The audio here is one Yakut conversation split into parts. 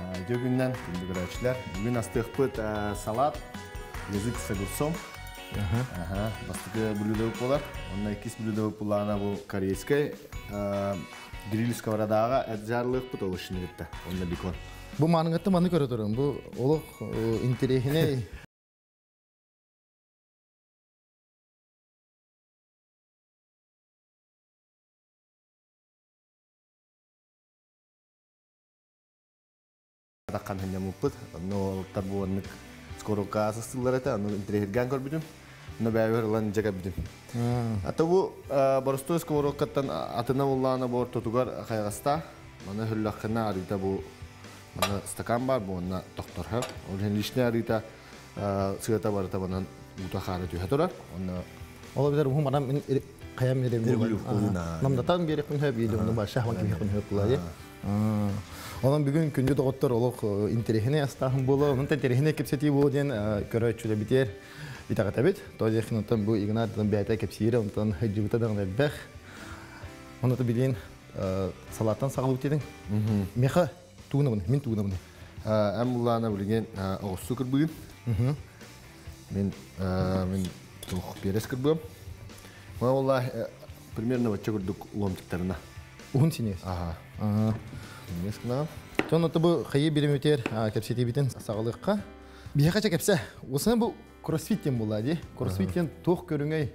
Үтүө күнүнэн, күндү көрөөччүлэр. Бүгүн астыахпыт салат язык с огурцом. Бастакы блюдо буолар. Онно иккис блюдо булаана бу корейскай гриль сковородааҕа эт жарылыахпыт овощины кытта. Онно бекон. Бу маныгатта маны көрө турun. Бу олох интэриэһинэй. Таххан ханньаммыппыт. Онно уолаттар бу оннук скорокка сыстыллар этэ, ону интэриэһиргээн көрбүтүм. Онно бэйэбэр ылан дьэ кэлбитим. Ата бу боростуой сковородкаттан атына буллаана бу ортотугар хайаҕаста. Маны хөллөххүнэ арыыта бу маны стакан бар, бу онно тохторхо. Ол иһин лишний арыыта сыата барыта манан уута хаара түһэ турар. Онно Ол эбэтэр бу манан мин хайам Регулю Намдатан биэрэхпин хөп бииле онно баша хама киһи хөп булайы. Онон бүгүн күндү доҕоттор олох интэриэһинэй астааһын буола, онон интэриэһинэй кэпсэтии буолуо диэн көрөөччүлэр битиэр итэҕэтэбит. Тоҕо диэххин онтон бу Игнат бэйэтэ кэпсиирэ, онтон сылдьыбыта даҕаны элбэх. Онно билигин салааттан саҕалыыбыт диэтиҥ. Миэхэ тугунабын, мин тугунабын. Эн буллаана билигин оҕурсу кырбыгын. Мин мин туох перец кырбыам. Ол примерно бачча курдук ломтиктарына. Уһун синээс. Аха. Синээс гынаҕын. Тон ото бу хайы биримитер кэпсэтиибитин саҕалыахха. Биһиэхэ чэ кэпсэ. Уосана бу кроссфит диэн буолла дии. Кроссфит диэн туох көрүҥэй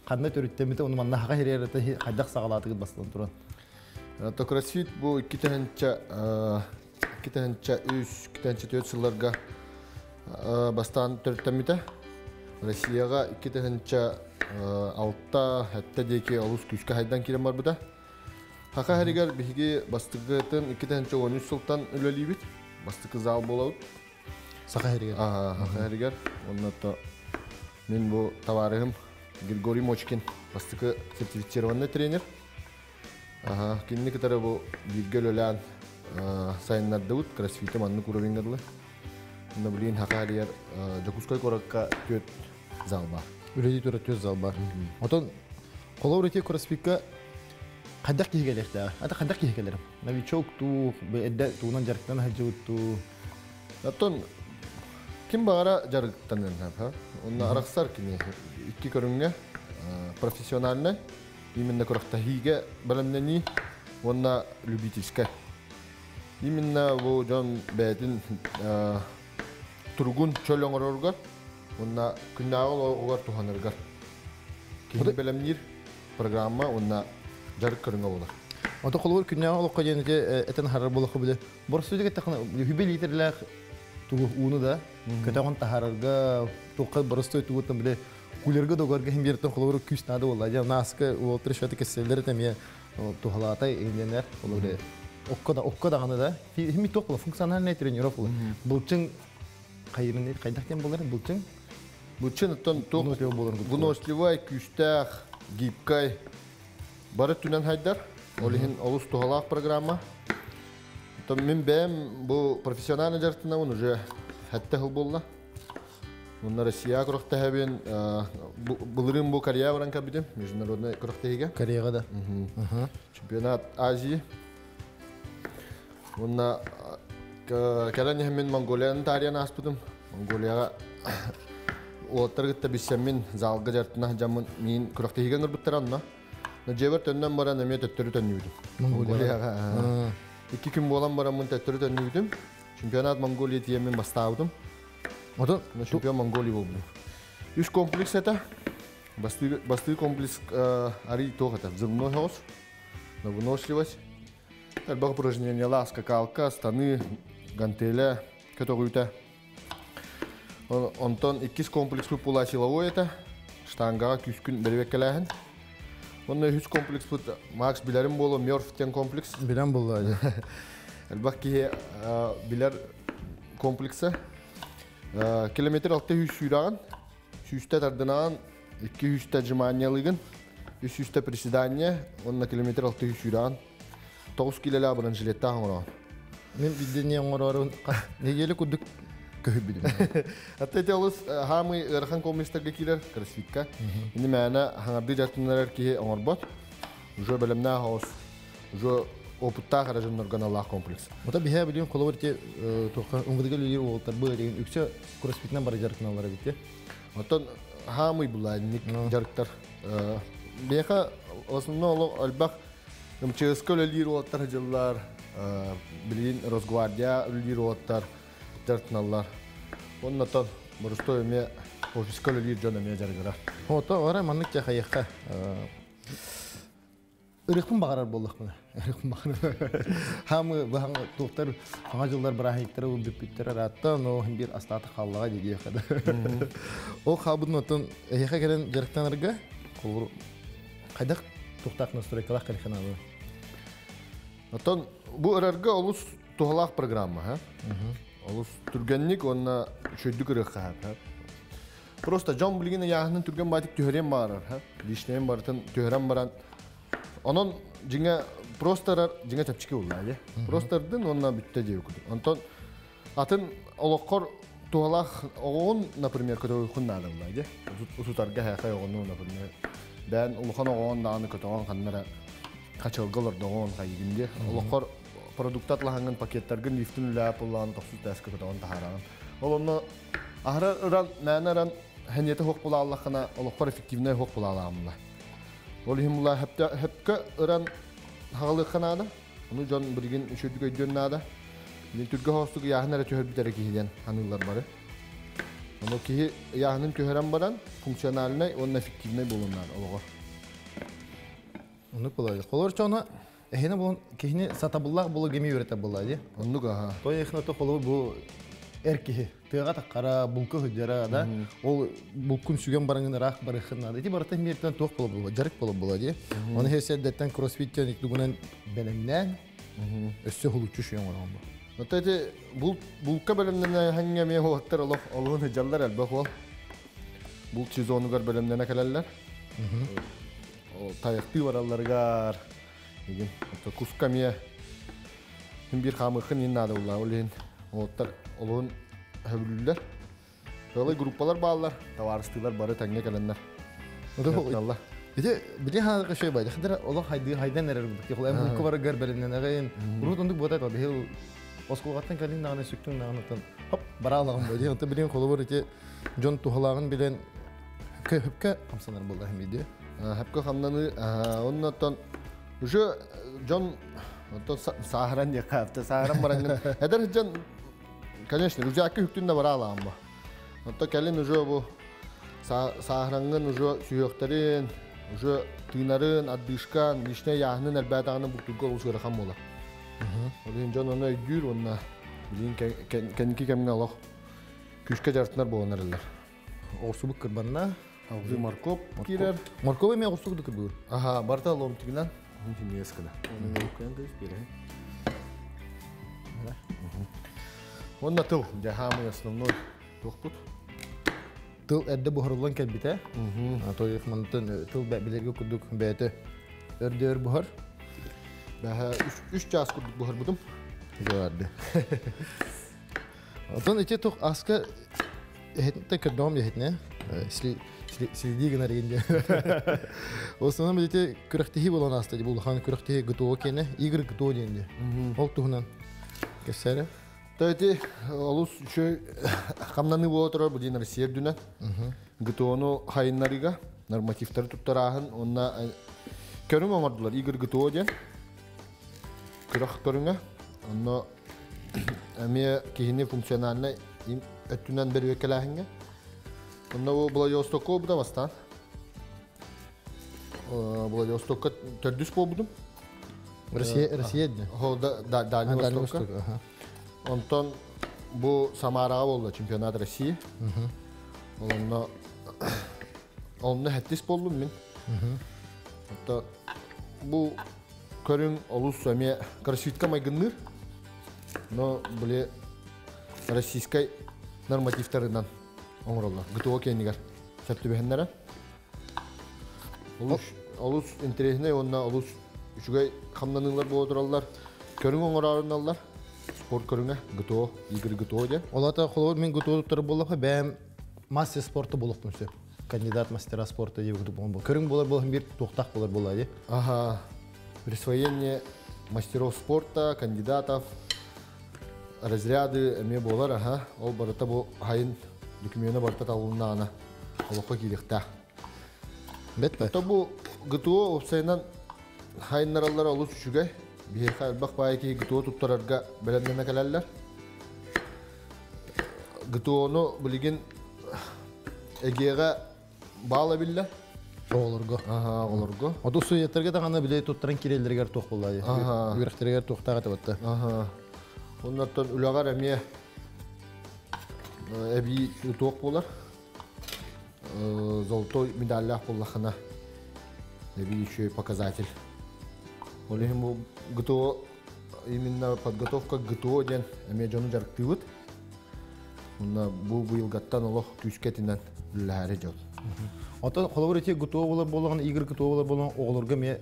ханна төрүттэммитэ ону манна хаха хириэрэтэ хайдах саҕалаатыгыт бастан туран. То кроссфит бу 2003, 2004 сылларга бастаан төрүттэммитэ. Россияҕа 2006 диэки олус күүскэ хайдан киирэн барбыта. Хаха хэригэр биһиги бастакытын 2013 сылтан үлэлиибит. Бастакы зал буолабыт. Саха хэригэр. Саха хэригэр. Онно то мин бу товарыһым Григорий Мочкин бастакы сертифицированный тренер. Кинини кытары бу бииргэ үлэлээн сайыннардыбыт, кроссфиты маннык уровеньга дылы. Онно билигин Хаха хэригэр Дьокуускай куоракка түөрт зал бар. Үлэлии турар түөрт зал бар. Отон холобур ити кроссфитка хайдах киһи кэлиэхтээх? Ата хайдах киһи кэлэрим? Новичок туу, эрдэ туунан дьарыктана сылдьыбыт туу. Оттон ким баҕара дьарыктаныан сөп. Онно арахсар кини икки көрүҥҥэ профессиональнай, именно күрэхтэһиигэ бэлэмнэнии уонна любительскай. Именно бу дьон бэйэтин туругун чөл оҥорорго уонна күннээҕи олоҕугар туһанарыгар киһини бэлэмниир программа уонна дьарык көрүҥэ буолар. Ото холобур күннээҕи олоххо диэн ити этэн харар буоллахха биле боростуйдук эттэххинэ үһүбэ литрэлээх тугу ууну да көтөҕөн таһаарарга туохха боростуой тугуттан биле кулерга догарга иһин биэртэн холобур күүс наада буолла дьэ нааска уолтар шаты кэсселлер эмиэ туһалаатай иҥнэнэр холобур окко да окко даҕаны да хими туох була функциональная тренировка була былчыҥ хайырын хайдах диэн буолар былчыҥ Былчын оттон туох выносливай, күүстээх, гибкай бары өттүнэн хайдар. Ол иһин олус туһалаах программа. Оттон мин бэйэм бу профессиональный дьарыктанабын уже сэттэ сыл буолла. Онно Россия күрэхтэһэбин, былырыын бу Корея баран кэлбитим, международный күрэхтэһиигэ. Кореяҕа да. Чемпионат Азии. Уонна кэлэн иһэн мин Монголияны таарыйан ааспытым. Монголияҕа уолаттары кытта билсэммин, залга дьарыктана сылдьаммын миин күрэхтэһиигэ ыҥырбыттара онно. Дьиэбэр төннөн баран эмиэ төттөрү төннүбүтүм. Монголияҕа. Икки күн буолан бараммын төттөрү төннүбүтүм. Чемпионат Монголии тиийэммин бастаабытым. Отон чемпион Монголии буолбутум. Үс комплекс этэ. Бастыы комплекс арый туох этэ? Взрывной соҕус. На выносливость. Элбэх упражнениялаах скакалка, станы, гантеля көтөҕүүтэ. Онтон иккис комплекспыт була силовой этэ. Штангаҕа күүскүн бэрибэккэлээһин. Онно үһүс комплекспыт Макс билэрим буолуо Мёрф диэн комплекс. Билэн буолла. Элбэх киһи билэр комплекса. Километр 600 сүүрэҕин, сүүстэ тардынаҕын, 200 отжиманиялыгын, 300 приседание, уонна километр 600 сүүрэҕин. 9 килэлээх бронежилеттаах оҥороҕун. Мин билдиниэ оҥорорун неделя курдук көһүбүтүм. Ата ити олус хаамый ыарахан комплекстарга киирэр кроссфитка. Ини мээнэ хаҥардыы дьарыктанар киһи оҥорбот. Уже бэлэмнээх оҕус. Уже Опыттаах эрэ дьоннорго аналлаах комплекс. Ота биһэ билиэн холобур те туохха ымгыдыга үлэлиир уолаттар бу деген үксэ кроссфитинэн бары дьарыктаналлар эбит те. Оттон хаамый булаанник дьарыктар. Биэхэ в основном олох элбэх МЧС-ка үлэлиир уолаттар дьыллар, билигин Росгвардия үлэлиир уолаттар дьарыктаналлар. Оннотон борустой эмиэ офиска үлэлиир дьон эмиэ дьарыгырар. Ото ора маннык тяхайыхха ырыхпын баҕарар буоллахпына. Ырыхпын баҕарар. Хамы баһаҥ туохтар хаҥа дьыллар бырааһыйыктара бүппүттэр араатта, но бир астаата хааллаҕа диэхэ. Ол хаалбытын оттон эһиэхэ кэлэн дьарыктанарга холобур хайдах туохтаах настройкалаах кэлиханаалы. Оттон бу ырарга олус туһалаах программа, ха? Олус түргэнник уонна үчүгдүк ырыахха ха. Просто дьон билигин ыйааһынын түргэн баатык түһэриэн баарар, ха? Лишнейин барытын түһэрэн баран. Онон дьиҥэ просто ырар дьиҥэ чэпчэки буллаа дии. Просто ырдын уонна бүттэ диэбит курдук. Онтон атын олоххор туһалаах оҕоҕун, например, көтөҕүөххүн наада буллаа дии. Утутарга һээхэй оҕону, например, бэйэн улахан оҕоҕун даҕаны көтөҕөн ханна эрэ хачылга олордоҕун хайыгын дии. Олоххор продукта атлаһаҥҥын пакеттаргын лифтин үлээп буллаҕын тохсус тээскэ көтөҕөн таһаараҕын. Ол онно аһара ыран, мээнэ ыран хэньиэтэ суох булааллаххына олоххор эффективнэй суох булаалаамла. Ол иһин була хөпкө ыран хаҕалыахха наада. Ону дьон билигин үчүгдүк өйдүөн наада. Билигин түргэ хоостук ыйааһын эрэ түһэрбит эрэ киһи диэн аныыллар бары. Ону киһи ыйааһынын түһэрэн баран функциональнай уонна эффективнай буолуон наада олоҕор. Оннук буолар. Холор чоно эһини булун киһини сатабыллаах буолу геми үөрэтэ буолла дии. Оннук аха. Той эхне то холобур бу эр киһи тыаға таххара булка сылдьара да ол булкун сүгэн бараҥын ыраах барыаххын наада. Ити барыта миэртэн туох буола буола дьарык буола буола дии. Оны хесердеттен кроссфиттен тугунан бэлэмнээн өссө хулуччу шүйэн оҥорон бу. Вот эти булка бэлэмнэнэ ханҥа эмиэ уолаттар олох олуһун сылдьаллар элбэх уол. Булт сезонугар бэлэмнэнэ кэлэллэр. Тайахтыы баралларыгар игин куска эмиэ биир хаамыаххын иин наада булла. Ол иһин уолаттар олуһун хөбүлүүллэр. Сыалай группалар бааллар, табаарыстыылар бары тэҥҥэ кэлэннэр. Ити били хаалга шөй бай. Хадара олох хайды хайдан эрэр будук. Тихол эм булку барыгар бэлэмнэнэҕин. Урут ондук буота то бихил оскуолаттан кэлин даҕаны сүктүн даҕаны хоп бараалаҕын бу. Дии. Онто билин холобур ити дьон туһалааҕын билэн хөпкө хөпкө хамсанар буолла хэмиди. Хөпкө хамнаныы оннотон уже дьон онтон сааһыран диэххэ сааһыран баран эдэр дьон конечно рюкзакка үктүн да бараалаҕын бу. Онто кэлин уже бу сааһыраҥҥын уже сүһүөхтэрин, уже тыынарын, отдышкан, личнэй яаһынын элбээтаҕына бултуурга олус ыарахан буолар. Ол иһин дьон ону өйдүүр уонна билигин кэнники кэмҥэ олох күүскэ дьарыктанар буолан эрэллэр. Оҕурсубут кырбанна. Алгыы моркуоп киирэр. Моркуоп эмиэ оҕурсу курдук кырбыыр. Аха, барыта ломтигынан. Хиньиэс гына. Уонна тыл, дьэ хаамый основной туохпут. Тыл эрдэ буһарыллан кэлбитэ. Тоев мантан тыл билэргэ курдук бэйэтэ өрдөөр буһар. Бэһэ үс чаас курдук буһарбытым. Барды. Отон ити тух аска эһитинтэ көрдөҕүм эһитинэ следи гынар егин Основном ити күрэхтэһии буолан ааста ди улахан күрэхтэһии ГТО киэнэ игры ГТО диэн ол туһунан кэпсээрэ. То ити олус үчүгэй хамнаныы буола турар бу диэн Россия үрдүнэн ГТОну хайыннарыыга нормативтары туттарааһын уонна көрүҥ оҥордулар игры ГТО диэн күрэх көрүҥэ. Онно эмиэ киһини функциональнай өттүнэн бэрүөккэлээһиҥҥэ. Онно бу Владивостокка буолбута бастаан. Владивостокка төрдүс буолбутум. Россия Россия дии. Да, Дальний Востокка. Онтон бу Самараҕа буолла чемпионат России. Онно онно хэттис буоллум мин. Онто бу көрүҥ олус эмиэ кроссфитка майгынныыр. Но били российскай нормативтарынан оҥороллор. ГТО кэннигэр сөп түбэһиннэрэ. Олус, олус интэриэһинэй уонна олус үчүгэй хамнаныылар буола тураллар. Көрүҥ оҥороруналлар. Спорт көрүҥэ ГТО, игры ГТО диэн. Ол ата холобур мин ГТО туттар буоллахха бэйэм мастер спорта буолуохпун сөп. Кандидат мастера спорта диye курдук буолан. Көрүҥ буолар буолан биир туохтаах буолар буолла дии. Ага. Присвоение Мастеров спорта, кандидатов, разряды эмиэ буолар, аха. Ол барыта бу хайын докумена барыта талылыннаҕына олоххо киириэхтээх. Бэт То бу ГТО уопсайынан хайыннараллара олус үчүгэй. Биһиэхэ элбэх баайы киһи ГТО туттарарга бэлэмнэнэ кэлэллэр. ГТОну билигин ЭГЭҕэ баал эбиллэ. Оҕолорго. Аха, оҕолорго. Оту суйеттарга даҕаны били туттаран киирэллэригэр туох буолла Аха. үөрэхтэригэр туохтаах этэ батта. Аха. Оннортон үлэҕэр эмиэ эбии туох буолар. Золотой медаллаах буоллахына эбии үчүгэй показатель. Ол иһин бу ГТО именно подготовка к ГТО диэн эмиэ дьону дьарыктыыбыт. Уонна бу быйылгаттан олох күүскэ этинэн үлэлэһээри дьон. Оттон холобур ити ГТО буолар буоллаҕына, игр ГТО буолар буоллаҕына оҕолорго эмиэ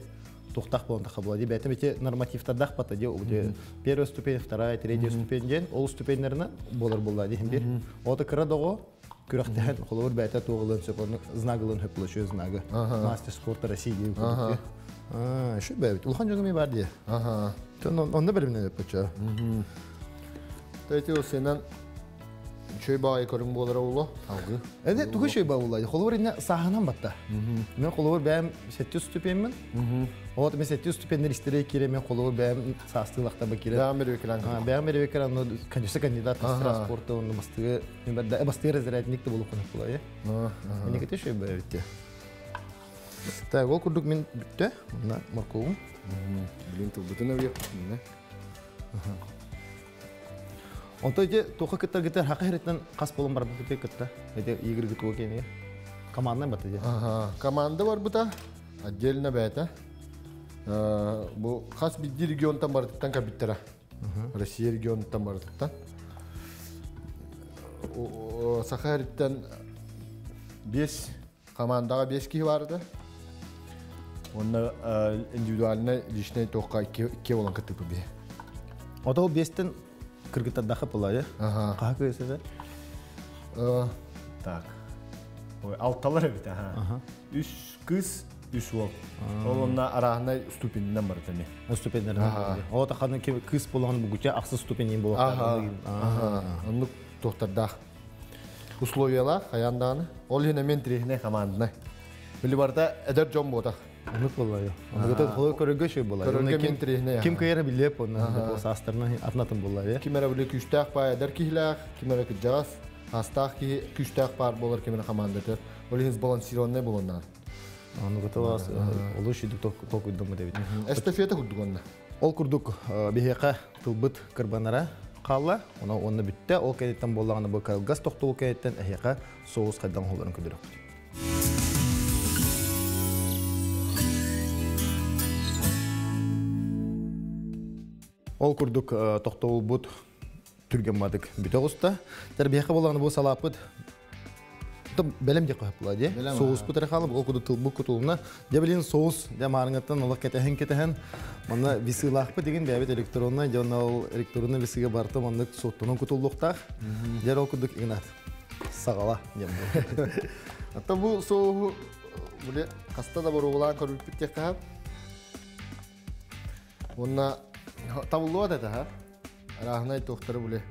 туохтаах буолан тахха буолар. Бэйэтэ ити нормативтардаах бата дии, первая ступень, вторая, третья ступень диэн ол ступеньнэринэн буолар буолла диэн бир. Ото кыра доҕо күрэхтэһэн холобур бэйэтэ туох ылыан сөп, оннук знак ылыан сөп буолар, знагы. Мастер спорта России диэн курдук. Аа, şu бэйбит. Улахан дьоҥҥо эмиэ баар дии. Аха. Онно бэлэмнэнэр бачча. Эти сенен үчүгэй баҕайы көрүҥ буолара буолуо алгыы. Эне тугу үчүгэй баҕа Холобур инне сааһынан батта. Мен холобур бэйэм сэттис ступеньмин. Вот мен сэттис ступеньнер истерей кире мен холобур бэйэм саастыылахта ба кире. Бэйэм беребекеран. Бэйэм беребекеран, ну, конечно, кандидат мастера спорта, он бастыгы, бастыгы разрядник да болуп конуп була. Мне кете үчүгэй баҕа Так, ол курдук мин бүттэ. Мына морковум. Блин, тылбытын өйөп. Онто ити туха кытта гытар хака хереттен хас болон барбыт кытта. Эти игры гытуа кенеге. Команда бата же. Ага, команда барбыта. Отдельно бэйэтэ. Бу хас бидди регионтан барытыттан кабиттара. Россия регионуттан барытыттан. Саха хериттен 5 командаға 5 киһи барды. Онна индивидуальный личный тоққа 2 болан кыттыпы бе. Ото ол бестен кыргыттардаха була, э? Ага. Хака көсөдө? Так. Ой, алталар эбит, аха. Үс кыз, үс уол. Ол онна арааһынай ступенинен барыта эми. Ступеньдерин. Ото ханы кыз болгон бугуча аксы ступенин болот. Ага. Ага. Оннук тохтардаах. Условиялар хаян Ол иһин мен трехне командны. Били барда эдэр дьон буотах. Оннук була. Оннук холой көрөргө шөй була. Көрөргө мен трехне. Ким кыйара билеп онна саастарына атнатын була. Ким эрэ били күүстээх баа эдэр киһилээх, ким эрэ кыдьаҕас, астаах киһи күүстээх баар буолар ким эрэ командатыр. Ол иһин сбалансированный буолуннаар. Оннук талаас олус шидик толкуйдаммыт эбит. Эстафета курдук онна. Ол курдук биһиэхэ тылбыт кырбанара хаалла, она онно бүттэ, ол кэйиттэн буоллаҕына бу кылгас тохтуу кэйиттэн эһиэхэ соус хайдан оһолорун көрдөрөкпүт. Ол курдук тохтобулбут түргэн бүтэ оҕуста. Тэрбиэхэ буоллаҕына бу салааппыт бэлэм диэххэ сөп буолла дии. Соуспут эрэ хаалла, ол курдук тылбыт кутулунна. Дьэ билин соус дьэ маарыҥҥаттан олох кэтэһэн-кэтэһэн манна весылаахпыт деген бэйэбит электроннай, дьэ онно ол электроннай весыга барыта маннык суоттанан кутуллуохтаах. Дьэ ол курдук Игнат саҕала диэн буолла. Ата бу соуһу били хаста да боруобалаан көрбүппүт диэххэ Уонна табыллыбат этэ ха. Арааһынай туохтары били.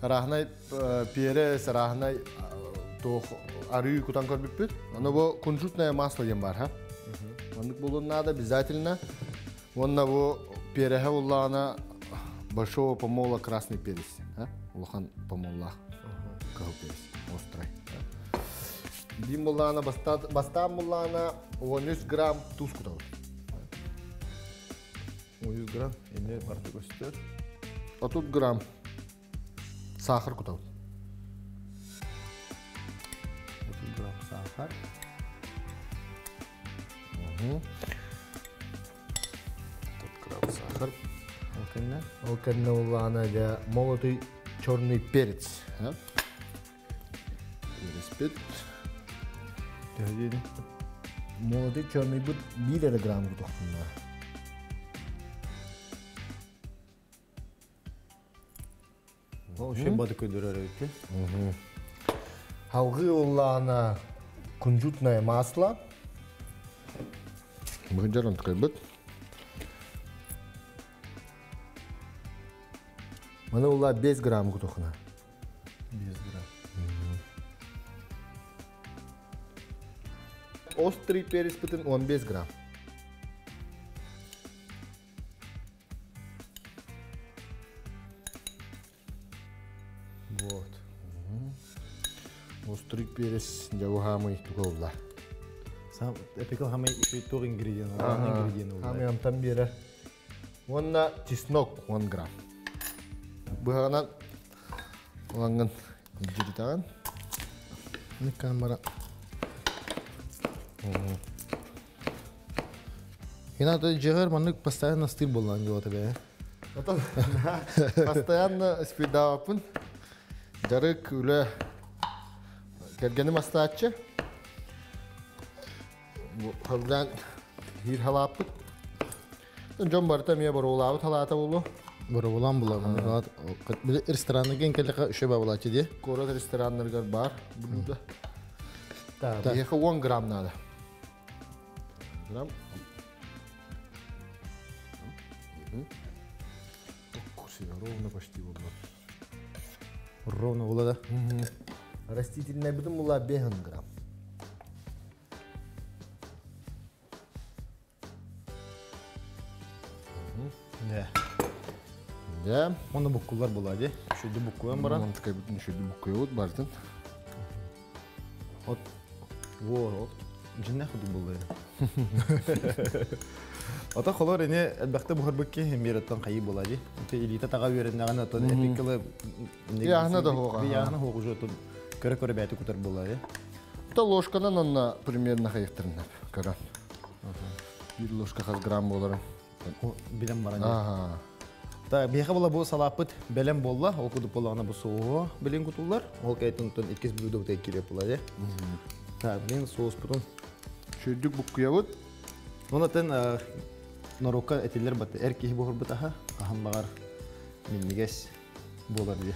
Арааһынай перец, арааһынай туох арыы кутан көрбүппүт. Аны бу кунжутное масло диэн бар ха. Маннык буолуон наада обязательно. Уонна бу переһэ буллаҕына большого помола красный перец. Улахан помоллаах кыһыл перец. Острый. Дим буллаҕына бастаан буллаҕына 13 грамм туус кутабыт. 100 грамм эмне барыта көстөр. 30 грамм сахар кутабыт. 30 грамм сахар. 30 грамм сахар. Ол кэннэ? Ол кэннэ буллаҕына дьэ молотый черный перец. Переспит. Төһө диэни? Молотый черный бут биир эрэ грамм кутуохпунна. Ол шен бады көдөрөр эбит. Халгы уллаана кунжутное масло. Быһыджаран тыкайбыт. Маны ула 5 грамм кутухна. 5 грамм. Острый перец бытын 15 грамм. Вот. Острый перец жабухамый туга. Сам эпикал хамай туох ингредиент, ингредиент улла. Хамый амтан берер. Уонна чеснок 10 грамм. Быһаҕынан улангын илдьиритаҕын. Аны камера. Хина то жегер маннык постоянно стыр боллан жолата бе. Отон постоянно спидапын. Жарык үлэ кергеним астааччы. Хабдан хир халааппыт. Дьон барыта эмиэ боруулаабыт халаата болу. Боробулан була. Биле ресторанна ген келлеха үшө бабылачы де. Куорат рестораннарыгар бар блюдо. Так, биһиэхэ 10 грамм надо. Грамм. Ровно почти вот. Ровно була да. Растительная бутын була 5 грамм. Да. Да. Оны буккулар була де. Шүйді буккуан баран. Оны такай бүтін шүйді буккуй бартын. От во, от жинне худу булды. Ата холор эне элбәхтә бухарбыкки һәм береттан кайы була ди. Те элита тага береннәгән атын эпикалы. Яхна да хога. Яхна хога жо тон көрө-көрө бәте күтәр була ди. Та ложканан онна примерно хайыктырыннар. Көрөн. Бир ложка хаз грамм болар. Билем баран. Ага. Та бияха була бу салапыт белем болла, ол кудуп болагана бу соого билен кутулар. Ол кайтын тон иккис блюдо бутay кире була ди. Так, мен соус бутун. Шүйдүк буккуябыт. Онотен норука этилер бат эр киһи буһурбут аха ахан багар миннигес болар ди.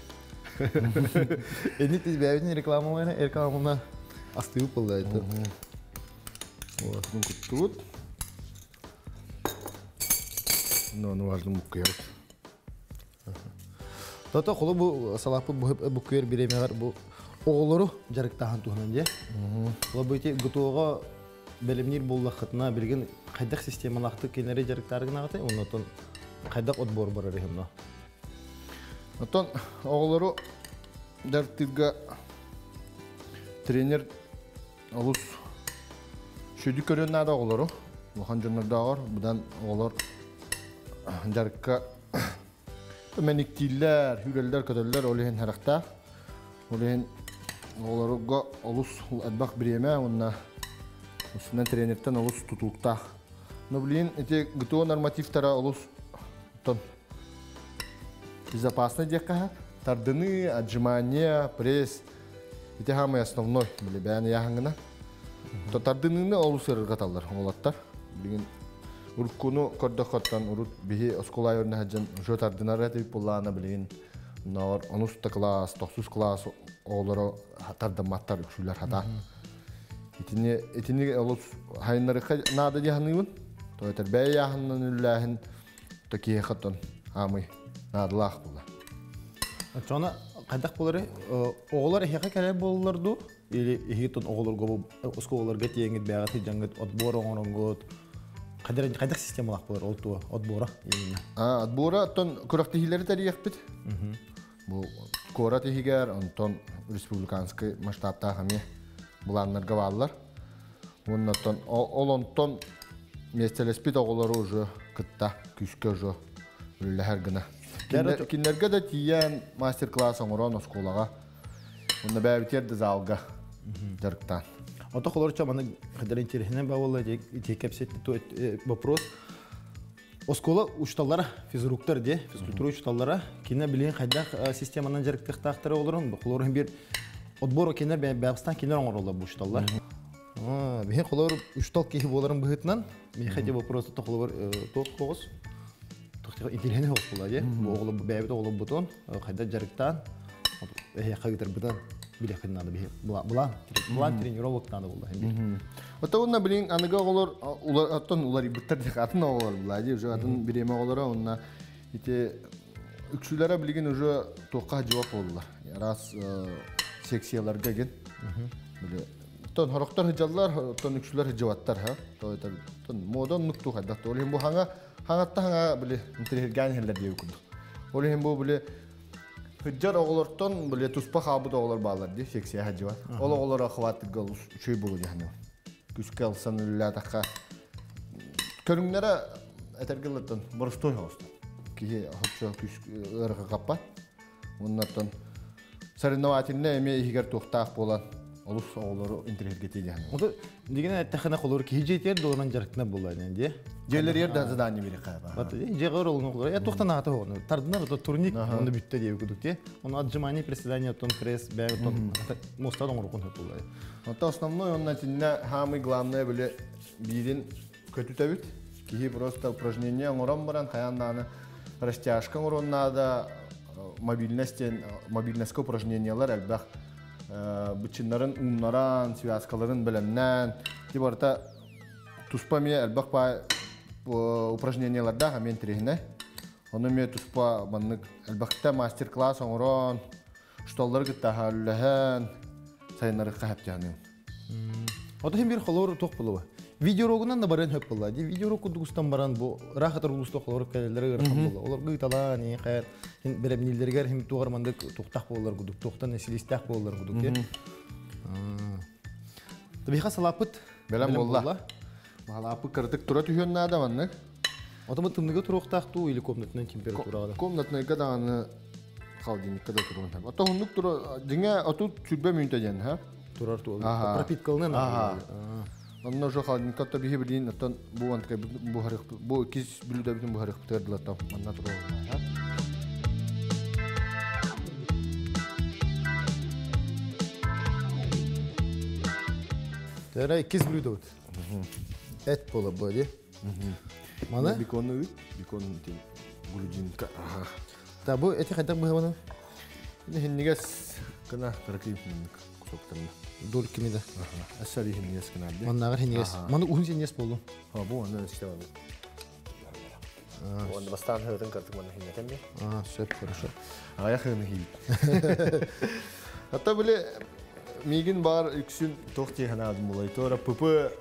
Эни тиз бәбин рекламалары рекламына астыып болду это. Вот, куттубут. Но ну важно буккуябыт. Тото холу бу салапы буккуер биремегар бу оҕолору жарыктахан туһунан дьэ. Холу бу ити ГТО-га белемнир боллахытына билген хайдах системалахты кенери жарыктарыгынагаты, оннотон хайдах отбор барар ихимно. Отон оҕолору дартыга тренер олус шүйдү көрөн нада оҕолору. Улахан дьоннордооҕор будан оҕолор жарыкка мэниктииллэр, хүрэллэр, көтөллөр ол иһин харахтаах. Ол иһин оҕолоруга олус элбэх бириэмэ уонна усунан тренертен олус тутулуктаах. Но блин, эти ГТО нормативтара олус тон безопасно диэххэ тардыны, отжимание, пресс. Ити самый основной, били бэйэни яхаңына. То тардыныны олус ырыргаталлар, оҥолоттор. Билигин уруккуну көрдөхөттөн урут биһи оскуола өрнө хаджан уже тардынар этип буллаана билигин ноор онус класс, тохсус класс оҕолоро тардымматтар үксүүлэр хата. Итини итини олус хайнарыха наада диһаныыбын. То этер бэйэ яханнан үллээһин то киһи амый наадалаах була. Чона хайдах болары оҕолор эһиэхэ кэлэр буоллар ду или иһитон оҕолорго бу оскуолаларга тиэҥит бэҕэ тыдьаҥыт отбор оҥороҥгут хайдах хайдах системалаах болар ол туо отбора именно. А отбора оттон күрэхтэһиилэри тэрийэхпит. Бу куорат иһигэр, онтон республиканский масштабтаах эмиэ былааннарга бааллар. Оннотон ол онтон миэстэлэспит оҕолору уже кытта күүскэ уже үлэлэһэр гына. Кинилэргэ да тиийэн мастер-класс оҥорон оскуолаҕа. Онно бэйэбитигэр да залга дьарыктаан. Ото холорча маны хайдар интересинен бабылла ити кепсетти вопрос. Оскола учталлара, физруктар де, физкультура учталлара, кине билин хайдах системанан жарыктыктаахтары олорун, холорун бир отбор кинер бәбстан кинер оңоролла бу учталлар. Бихин холор учтал кихи боларын быһытынан, мен хайда вопрос то холор тох когос. Тохтига интересный хос була де. Бу оглу бәбит оглу бутон, хайда жарыктан, хагытыр бутан биле надо бихи була була тренировок надо булла. Ото онна билин аныга оҕолор оттон улар буттар дек атын оҕолор була ди уже атын биреме оҕолоро онна ити Үксүлэрэ билигин уже туохха жауап боллар. Раз секцияларга ген. Биле тон хорохтор хыжаллар, тон үксүлэр хыжабаттар ха. То это тон модан нукту хайда. Ол хем бу хаңа хаңатта хаңа биле интерхерген хеллер диye курдук. Ол хем бу биле хыжар оҕолортон биле туспа хаабыт оҕолор баалар ди секция хажыбат. Ол оҕолор охват гол үчүй болу жахны. Күскә алсан үллә така. Көрүңнәре этергеллеттен боростой хоста. Киһи хопсо күс ырга каппат. Оннан соревновательный эме ихигер туохтаах буолан олус оҕолору интриһиргетии диэн. Ото дигэн эттэххинэ холор киһи дьиэтигэр долорон дьарыктанар буолла диэн дии. Дьиэлэригэр да задание бири хаба. Бат дьиэҕэр олорон холор. Я туохтан аата оҕону. Тардынар ото турник онно бүттэ диэбит курдук дии. Ону отжимание, приседание, оттон пресс, бэйэ оттон муостан оҥорукун хөп буолла. Онто основной онно итиннэ самый главное биле биирин көтүтэбит. Киһи просто упражнение оҥорон баран хайаан даҕаны растяжка оҥоруон наада, мобильность мобильностька упражнениялар элбэх бычыннарын ууннаран, связкаларын бэлэмнээн, ти барыта туспа эмиэ элбэх баай упражнениялардаах эмиэ интэриэһинэй. Ону эмиэ туспа маннык элбэхтэ мастер-класс оҥорон, штоллары кытта үллэһэн сайыннарыахха сөп. Ото хим бир холор туох булуба. Видеоурогунан да баран хөп була. Ди видеоурок курдук устан баран бу ыраах улууста холор кэлэллere ырахан була. Олор гыйтала не хайар хин беремнилдергер хим тугар мандык тухтах боллар кудук, тухтан силистах боллар кудук. Табиха салапыт Бэлэм буолла. Малапы кырдык тура түһүөн наада маннык. Ото бу тымныга туруохтаах туу или комнатынан температурага. Комнатныйга даҕаны холодильникка да туруон. Ото хуннук тура дьиҥэ отут сүрбэ мүнтэ диэн, ха? Турар туу. Пропиткалынан. Онно уже холодильникка то биһи билин оттон бу антка бу харык бу кис бүлүдэ бүтүн бу харык тырдылаттан манна туруон. Тәрә иккис блюдо бут. Эт була бу ди. Мана? Беконны үт, бекон тин грудинка. Ага. Та бу эти хайдах быһабаны? Хиннигес кына кыракый кусоктарны. Дол кимиде. Ага. Асари хиннигес кына. Маннагар хиннигес. Маны уһун синнес болду. Ха бу аны исте бар. Оны бастан хырдын кырдык маны хиннетем би. А, все хорошо. Ая хырны хи. Ата биле мигин бар үксүн тох теханадым булай. Тора ПП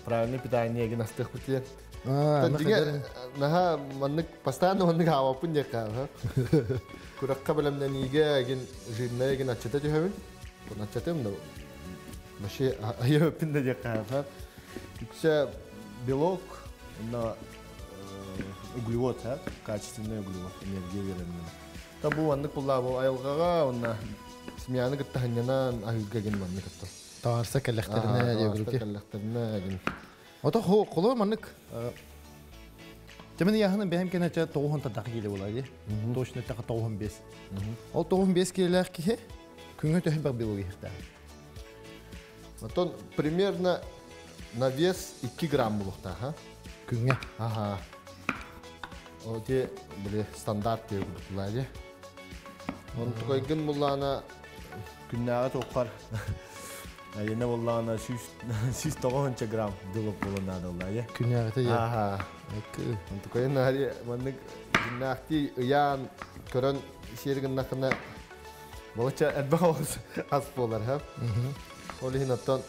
правильное питание ген астых бутия. Тадиге наха маннык постоянно маннык хавапын дека. Куракка билемнен иге ген жирная ген ачата түһәбин. Бу ачатым да Вообще, айыппын да дека. Үксә белок на углевод, ха? Качественный углевод, энергия берер. Та бу аннык булла бу айылгага, онна семьяны кытта ханнанан ахылга ген маннык кытта. Таарса кэллэхтерине диэбилки. Кэллэхтерине ген. Ото хо колор маннык Темен яхны бэхэм кенече тоғын тадақ келе болады. Точно тақа 95. Ол 95 келелер ки күнгө төһөн бар белоги хта. Отон примерно на вес 2 грамм булукта, ха? Күнгө. Ага. О те биле стандарт деп булады. Он тукайгын буллана күннәгә токар. Айына буллана 190 грамм белок булына да булады. Күннәгә те. Ага. Он тукайын хари маннык күннәхти ыян көрөн сергин накына Болача элбэх ас болар, ха? Ол иһин оттон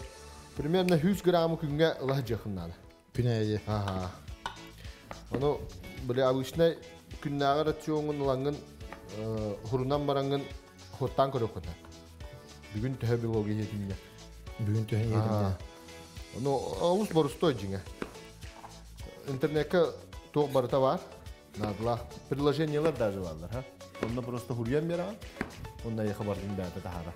примерно 100 грамм күнгө ылах жакыннады. Күнәйе. Ага. Ону биле обычный күннәгә рационун ылангын хурунан барангын хоттан көрөк кота. Бүгүн төһө биология хетинде. Бүгүн төһөн едим. Ону олус борустой жиңе. Интернетке тоқ барыта бар. Надла приложениялар даже барлар, ха? Онда просто хурьян бера. Онда яха бардын бәті тахара.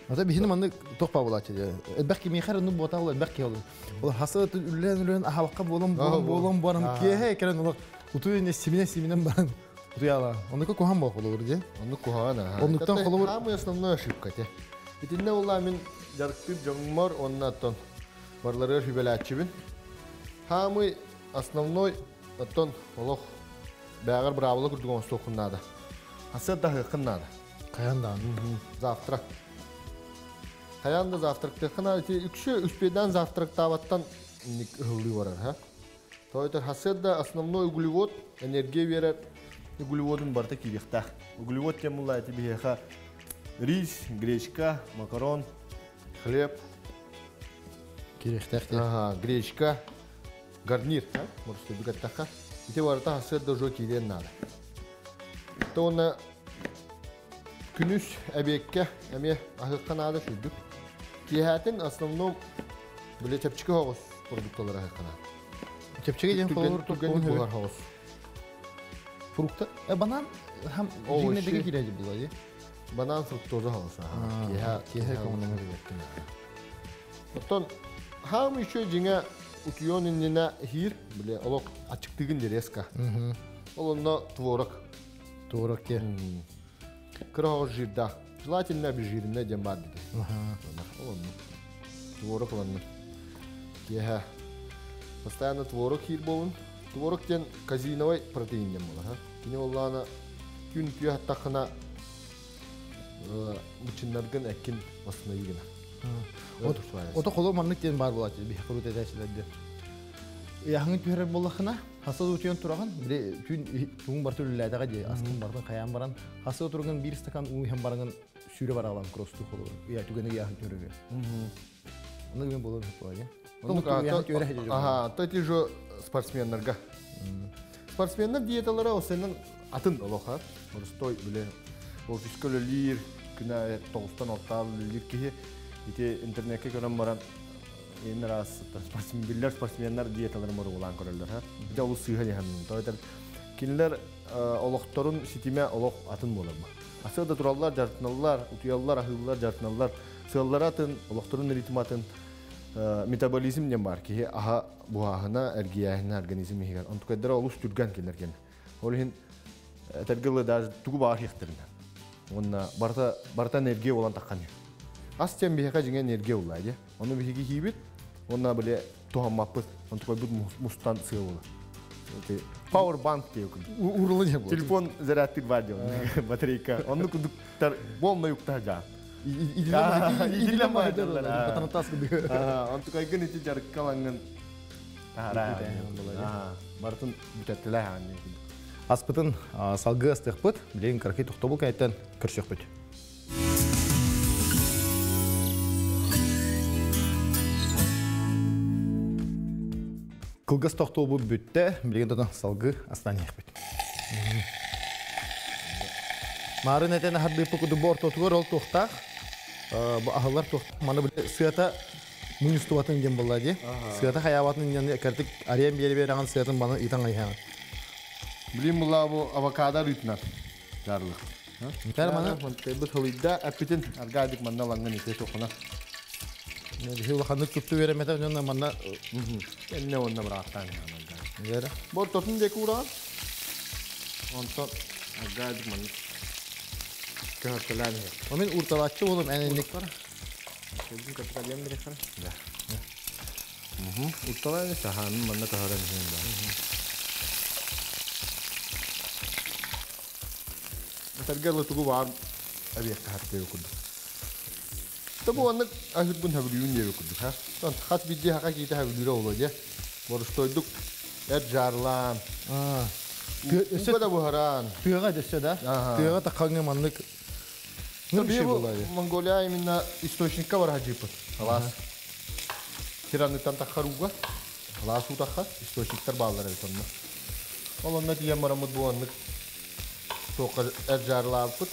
Ата бихини манны тохпа булачы. Элбэх ки михар ну бота ол элбэх ки ол. Ол хаса үллен үллен ахавакка болом болом болом барам кие керен ол утуй не симине симинен барам. Утуяла. Онука кухан бол болор ди. Онну кухана. Оннуктан холобур. Самый основной ошибка те. Итинне ула мин жарктып жоңмор оннаттон. Барлары хүбеләчибин. Самый основной оттон олох бәгәр бравлы күрдүгөн стокуннада. Асы да хыкыннада. Каяндан. Завтрак. Каянда завтрак тыхына ити үкшү үспеден завтрак табаттан ник ылды барар, ха. Тойтор хасыда основной углевод энергия берер. Углеводун барыта киириэхтээх. Углевод диэн буолла ити биһиэхэ рис, гречка, макарон, хлеб. Киириэхтээх диэн. Ага, гречка, гарнир, боростуойдук эттэххэ. Ити барыта сарсыарда уже киириэн наада. То уонна күнүс эбиэккэ эмиэ аһыахха наада сүрдүк. Киэһээтин основном били чэпчэки соҕус продукталары аһыахха наада. Чэпчэки диэн холобур Түргэнник буһар соҕус. Фрукта, банан хам Овощи. жиҥнэдиги киирээдьи була дии. Банан фруктоза соҕус. Киэһэ Киэһэ көҥүллэнэр. Оттон хаам еще дьиҥэ утуйуон иннинэ иһиир, били олох аччыктыгын резко. Ол онно творог. Творог те. Кыра соҕус жирдаах. Желательно обезжиренный диэн баар дии. Ол онно. Творог ыланным. Киэһэ. Постоянно творог хиир буолун. Творог диэн казиновай протеин диэн буолар. Кини оллаана күн күө хаттаххына бычыннаргын эккин восстанови гына. Ото холо маннык диэн баар буолааччы биһи курут этээчилэр диэн. Яһыңын түһэрэр буоллаххына, хаса утуйан тураҕын, били түүн тугун барыта үлэлээтэҕэ дии, астын бартын хайаан баран, хаса утурган биир стакан уу иһэн бараҥын сүүрэ бараалаан кросту холобур. Уйа түгэни яһын түһэрэр. Онно мен болор буолаа. Ага, то эти же спортсменнарга. Спортсменнар диеталара осеннен атын олоха. Боростой биле офиска үлэлиир, күнэ тоҕустан алтаал үлэлиир киһи ити интернетке көрөн баран энэ раз биллэр спортсменнар диеталарын боругулаан көрөллөр. Ити олус сыыһа диһаннын. То кинилэр олохторун ситиме олох атын буолар. Асы да тураллар, жартыналлар, утуяллар, аһыыллар, жартыналлар. Сыаллара атын, олохторун ритм атын. Метаболизм диэн бар. Киһи аһа буһааһына, эргийээһинэ организм иһигэр. Онтукайдара олус түргэн кинилэрген. Ол иһин этэргилы даже тугу баар хихтеринэ. Онна барта барта энергия болан таххан. Ас тем биһиэхэ дьиҥэ энергия уллаа дии. Ону биһиги хиибит, онна биле туһаммаппыт. Онтукайбыт мустан сыа буолар. Power bank диye күн. Урулы не болды. Телефон зарядтык бар диye. Батарейка. Онну кудуктар полный укта жаа. Идилен бар. Онтукайгын ити жарыккалангын. Бартын бүтәттелә ханны. Аспытын салгы астықпыт, билен карки тоқтобыл кәйттен көрсөкпүт. Кылгас тоқтобыл бүтте, билген тотон салгы астанияқпыт. Марын этен хардыпы куду бор тотугар ол тоқтақ, ахылар тоқтақ, маны біле сыата мунюстубатын ден болла ди. Сыата хаябатын ден кәртік ариен бері бері аған сыатын баны итан айхаған. Билин була бу авокадо рүтнер. Жарлык. Тәр маны бу холидда аппетин аргадик манна ланган ите тохуна. Бихи улаханнык тутту беремете жона манна Энне онна браактан ханага. Яра. Бор тотун де куран. Онтон аргадик манна. Кахталан. Мен урталатчы болым әненник бар. Кебин каталям бир хара. Да. Урталан сахан манна кахаран хенда. Таргала тугу бар абиякка хаттыы курдук. Табу аннык ахырбын хабылүүн диэби курдук. Ха. Тон хас бидди хака киите хабылүүрэ оло дьэ. Борустойдук эт жарлаан. Уга да буһараан. Тыаға дөссө да. Тыаға таққаңы маннык. Монголия именно источникка бар хажыпыт. Халас. Тираныттан таххар уга. Халас утахха источниктар баалар эбит онно. Ол онно тиийэн бараммыт бу аннык тоқар әр жарлааппыт.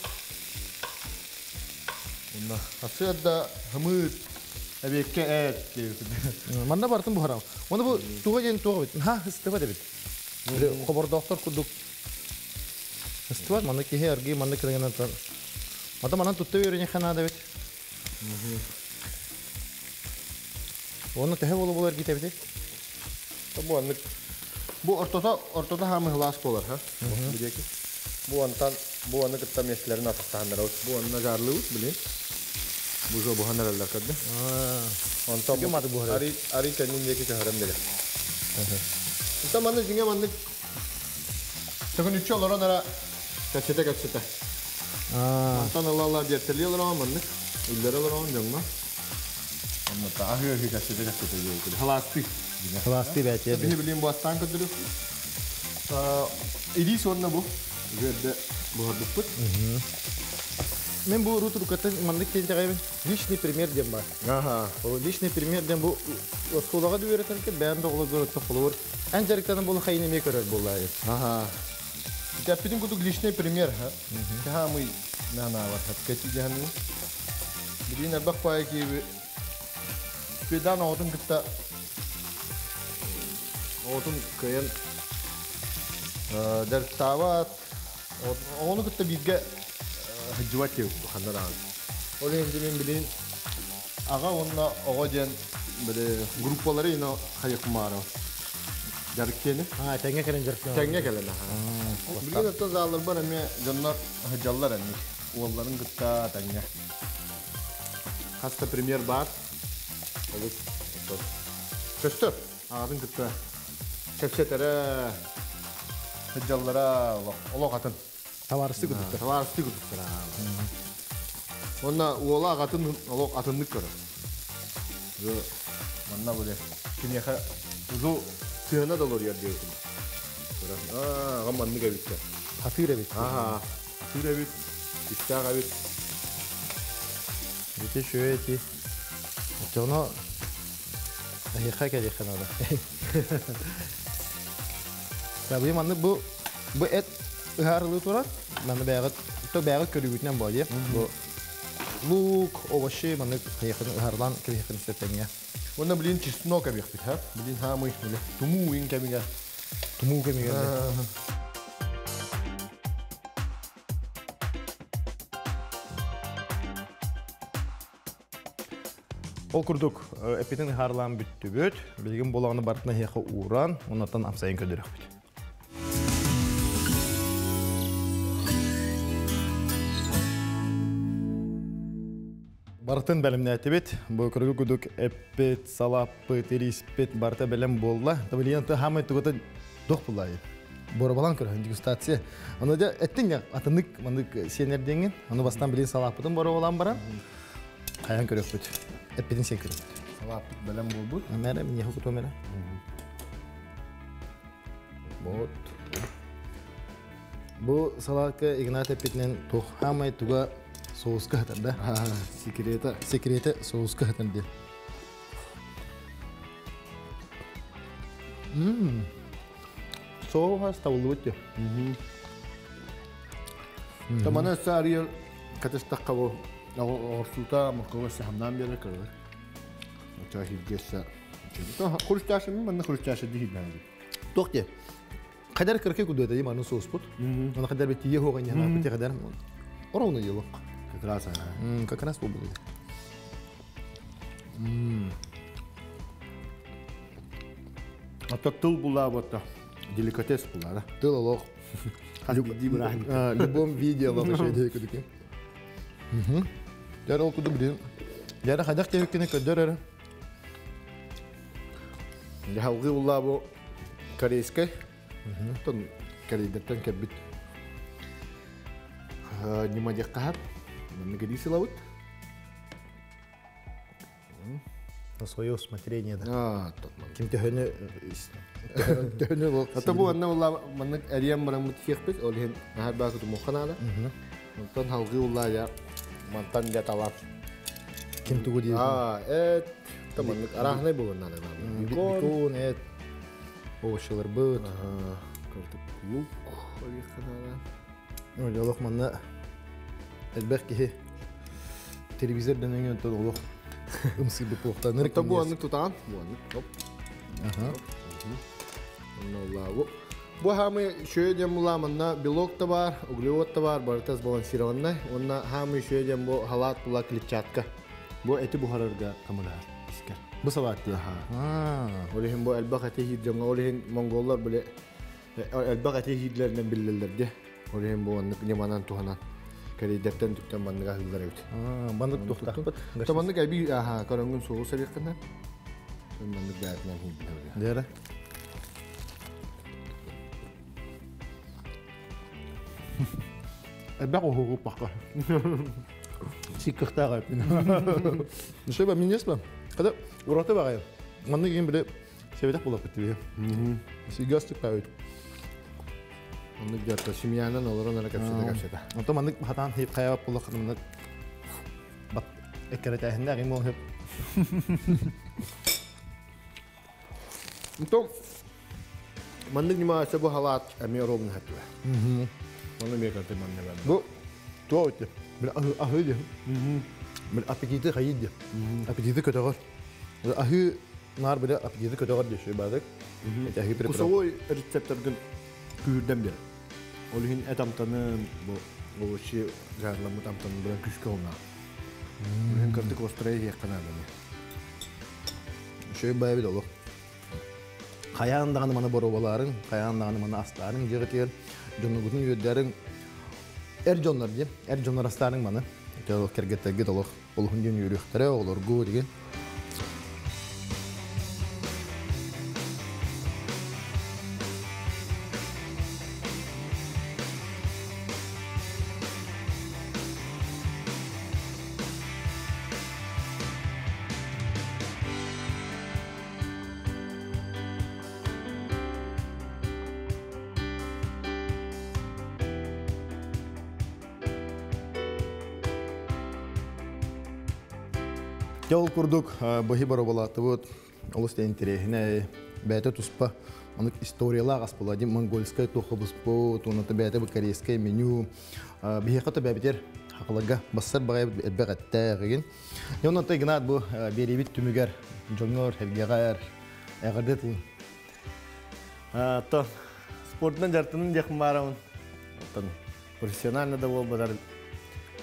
Онна асыада хымыт әбекке эт диэбит. Манна бартын бухарам. Оны бу туга ден туга бит. Ха, ыстыба дебит. Хобор доктор кудук. Ыстыба манна кихе арги манна кырган тан. Ата манан тутта үйрөне хана дебит. Оны тэхэ болу болар китебит. Бу аннык. Бу ортота ортота хамы хлас болар, ха. Бу Бу антан бу аны кытта меслерин атыстаханнар. Бу анна жарлыбыт билин. Бу жо буханар аллар кадды. Онтон ари ари кенин деки кахарам деле. Онтон манны жиңе манны Төгүн үчү олорон ара качете качете. Онтон ылала диэттели олорон манны. Үллер олорон жоңма. Онно тахы ахы качете качете жеу. Халасты. Халасты бәте. Бихи билин бу астан көдүрү. Иди сонна бу. Үгэрдэ буһарбыппыт. Мен бу рутурукаттан маннык тиэнтэҕэбин личный пример диэн бар. Аха. Ол личный пример диэн бу оскуолаҕа да үөрэтэргэ бэйэм да оҕолоргор өттө холобур эн дьарыктанан буолу хайын эмиэ көрөр буоллаайы. Аха. Тэппитин кутук личный пример. Хаамый нанаавар хапкати дьаһаныы. Билин элбэх паайа кииби Педан оҕотун кытта оҕотун кыайан дьарыктаабат, оҕону кытта бииргэ сылдьыбат диэбит ханна даҕаны. Ол иһин мин билин аҕа уонна оҕо диэн били группалары ино хайыкмаара дьарык диэни. А, тэҥҥэ кэлэн дьарыктанар. Тэҥҥэ кэлэн аха. Билигин оттон заалларбар эмиэ дьоннор сылдьаллар эмиэ. Уолларын кытта тэҥҥэ. Хас да пример баар. Олус көстөр. Аҕатын кытта кэпсэтэрэ, сылдьаллара олох атын. Табаарыстыы курдуктар. Табаарыстыы курдуктар. Уонна уола аҕатын олох атыннык көрөр. Манна били киниэхэ узу сыана да олоруйар диэбитим. Аа, аҕам маннык эбиттэр. Хатыыр эбит. Аха, хатыыр эбит, истээх эбит. Ити үчүгэй ити. Оччоҕуна эһиэхэ кэлиэххэ наада. Табыы маннык бу бу эт ыһаарылыы турар. Манна бэйэҕит то бэйэҕит көрүүгүтүнэн буолуо. Бу лук, овощи маннык хайыахын ыһаарылаан кэбиһиэххин сөп тэҥҥэ. Уонна билин чеснок эбиэхпит, ха? Билин хаамый, тумуу уйун кэмигэр. Тумуу кэмигэр. Ол курдук, эппитин ыһаарлаан бүттүбүт. Билигин буолаҕына барытын эһиэхэ ууран, оннуттан амсайын көрдөрүөхпүт. Барытын бэлэмнээтибит. Бу көргө кудук эппит, салаппыт, ириспит барыта бэлэм буолла. Табылиан хамай тугата дох буллайы. Боробалан көрөһүн дегустация. Аны дьэ эттиң атынык маннык сиэнэр диэҥин. Аны бастан билин салааппытын боробалан баран хайан көрөкпүт. Эппитин сиэн көрөкпүт. Салааппыт бэлэм буолбут. Мэрэ, миньяхы кутуом эрэ. Вот. Бу салаакка Игнат эппитинэн туох хаамай туга соуска хатар да? Секрета. Секрета соуска хатар диэн. Соуһа табыллыбыт дии. Тамана өссө арыйар катыстахха бу оҕорсуута моркова сахамнаан биэрэр көрөр. Оча хиргессе. Хрустяшы манна хрустяшы дии Туох диэ? Хадар кыркы кудуэта дии маны соуспут. Оны хадар бит тие хоҕан яна бит хадар. Ровно дело. Как раз она. Как раз был. А то тыл була вот деликатес була, да? Тыл олох. Любом виде олох еще кудуки. Дәр ол куду билин. Дәр хадах теккене көдөр эрэ. Халгы була бу корейскай. Тон корейдертен кэлбит. Нимадек кахап. Манны кедисилабыт. На свое усмотрение, да. А, тот Ким төһөнү төһөнү ол. Ата бу анна була маннык эриэн бараммыт хиэхпит, ол иһин наһар баасы тумухханаада. Онтон халгы була я мантан я талап. Ким тугу диир. А, эт таманнык арахнай булуннана. Бекон, эт, овощилар быт. Картоп лук олихханаада. Ой, олох манна элбэх киһи телевизор дэнэҥэ онтон олох ымсыйбыт буолуохтаах. Ата бу аннык тутаан, бу аннык. Оп. Аха. Онно бу хаамы шөйө диэн була манна белок да бар, углевод да бар, барыта сбалансированный. Онна хаамы шөйө диэн бу халаат була клетчатка. Бу эти бухарарга камылар искер. Бу салаат дии. Аха. Ол иһин бу элбэх эти хиир дьоҥҥо, ол иһин монголлар биле элбэх эти хиирлэринэн биллэллэр дии. Ол иһин бу оннук ньыманан туһанан кэрийдэртэн түктэн манныга аһыыллар эбит. Маннык туохтаахпыт. Та маннык эби аха көрөҥҥүн суолу сабиэххинэн. Маннык бээтинэн хиирбин. Дээрэ. Элбэх уһугуппакка. Сиккыхтаах эппин. Нишеба минесба. Когда уроты багай. Маннык иһин биле себетэх булаппыт тибе. Сигастык павит. Оннук дьарта семьянан олорон эрэ кэпсэтэ кэпсэтэ. Онтон маннык хатаан хип хайа буллах маннык бат эккирэтээһиннээх им ол Онтон маннык ньыма бу халаат эмиэ ровно хаттыга. Манна эмиэ карты манна баар. Бу туох өттө? Бил аһыы диэн. Бил аппетиты хайыы диэн. Аппетиты көтөҕөр. Аһыы наар биле аппетиты көтөҕөр диэн шөй баадык. Аһыы Вкусовой рецепторгын күүрдэн бер. Ол иһин эт амтанын бу овощи жарламмыт амтанын быран күүскэ олна. Ол иһин кырдык острай иһиэххэ наада. Шөй баайбит олох. Хайаан даҕаны маны боруобалаарыҥ, хайаан даҕаны маны астаарыҥ дьиэҕитигэр дьонугутун үөрдээриҥ. Эр дьоннор диэн, эр дьоннор астаарыҥ маны. Олох кэргэттэргит олох олуһун диэн үөрүөхтэрэ, оҕолоргу деген. Дьэ ол курдук быһи боробалаатыбыт олус да интэриэһинэй бэйэтэ туспа оннук историялаах ас буолла дии монгольскай туохубуспут уонна бэйэтэ бу корейскай меню биһиэхэ то бэйэбитигэр хахаларга бассар баҕайы элбэх эттээх игин. Дьэ онон Игнат бу биэриибит түмүгэр дьоҥҥор сэргэҕэр эҕэрдэ тылын. То спортунан дьарыктанын диэхпин баарабын. Оттон профессионально да буолбатар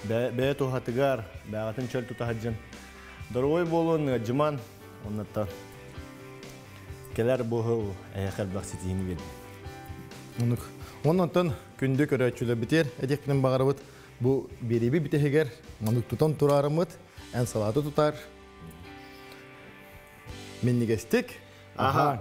бэйэ туһатыгар, бэйэҕитин чөл тута сылдьын. Доруобай буолуон ыалдьыман, оннуттан кэлэр бу сыл эһиэхэ элбэх ситиһиини биэрдин. Оннук. Онон күндү көрөөччүлэрбитигэр этиэхпитин баҕарабыт бу биэрииби бүтэһигэр маннык тутан тураарыммыт эн салааты тутар минньигэстик аһаан.